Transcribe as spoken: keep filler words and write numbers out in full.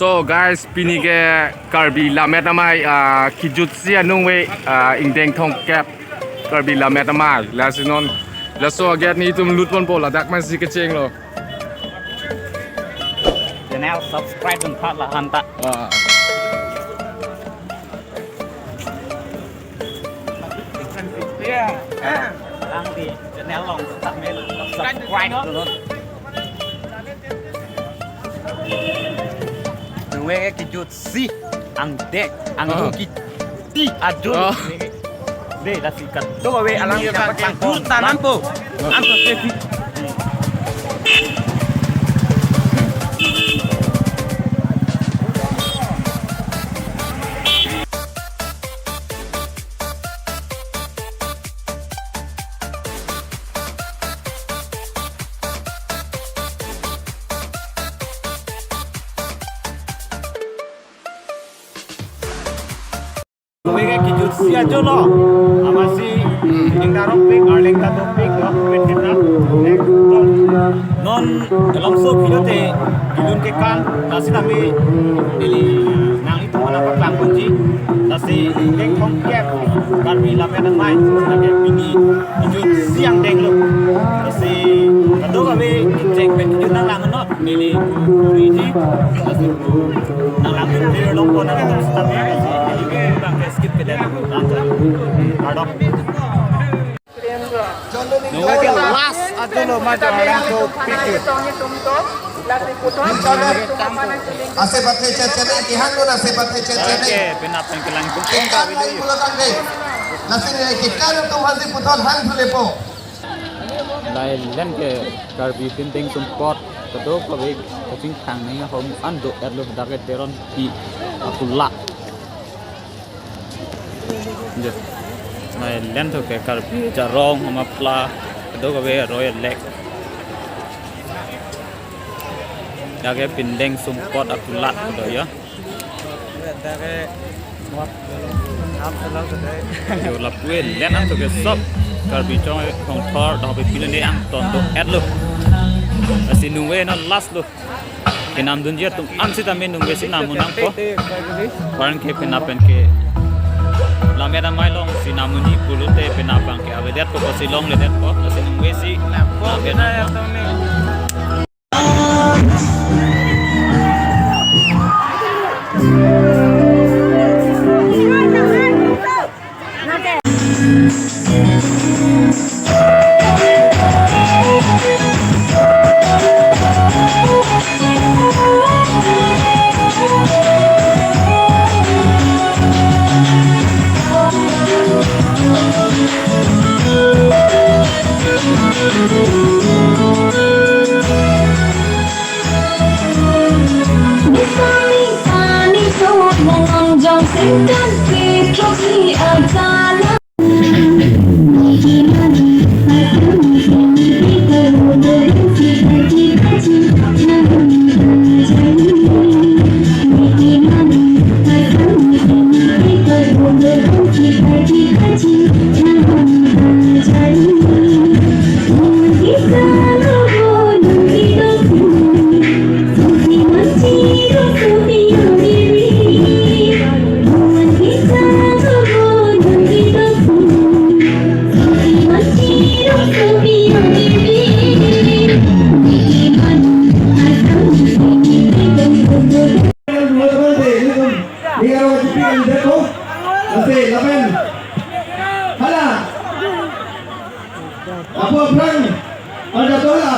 So guys, pini ke Karbi Lammet Amei, ah, kejutsi anung ave, ah, ingdeng thomkep Karbi Lammet Amei. Lasi non, laso agate nelitum lutponpo, ladak masi kechenglo. Channel subscribe dun pha la hanta. Ah. Lang di channel along subscribe dun. Nung ave kejutsi angdeng, angdeng, ah, kejutsi adun. Ah. Dei, lasi kadokave alang, iya, nangpaklang, kejut tanam po. Anto sesi. Nung ave kejutsi ajo lo. Amatsi, hmm, ingdaropik, arleng ta dopik, lo, pet kita. Next, non, alongso video te, dilun ke kan, lasi nami, neli, nanglitum aphan nangpaklang ponji. Lasi, ingdeng thomkep, Karbi Lammet Amei, lake pini, kejutsi angdeng lo. Lasi, kadokave, kecheng pen kejut nanglang non. Neli kuriji, lasi nanglang video longpon nang seta, lasi neli ke bang ke skip kedet, bang ke kardom. Nung ave ke last ajo lo, ma jo arleng dopik. Ase pathe chat chat nang, kehang lo ase pathe chat chat nang. Oke, penap pen kelang tum. Kehang lo, pulang kan dei. Lasi neli ke kan tum hasi puthot hang thu lepo. Lailen ke Karbi pindeng sumpot, kadokave kachingthang nangji ahormu an do-etlo, dak ke Teronpi akulat. Jo. Lailen to ke Karbi jarong, maphla, kadokave aroi alek. Dak ke pindeng sumpot akulat do ya. Jo, lapu-an len an to ke sop Karbi Chong Thongthor, dak ke pini ne angton do-etlo. Lasi nung ave non last lo. Kenam dunji atum an sitame nung ave si namun nangpo. Parang ke penap pen ke Lammet Amei along si namun ni pulote penap abang ke avedetpo, si longledetpo. Lasi nung ave si Lammet Amei. Hala. Apo aphrang, ada tola.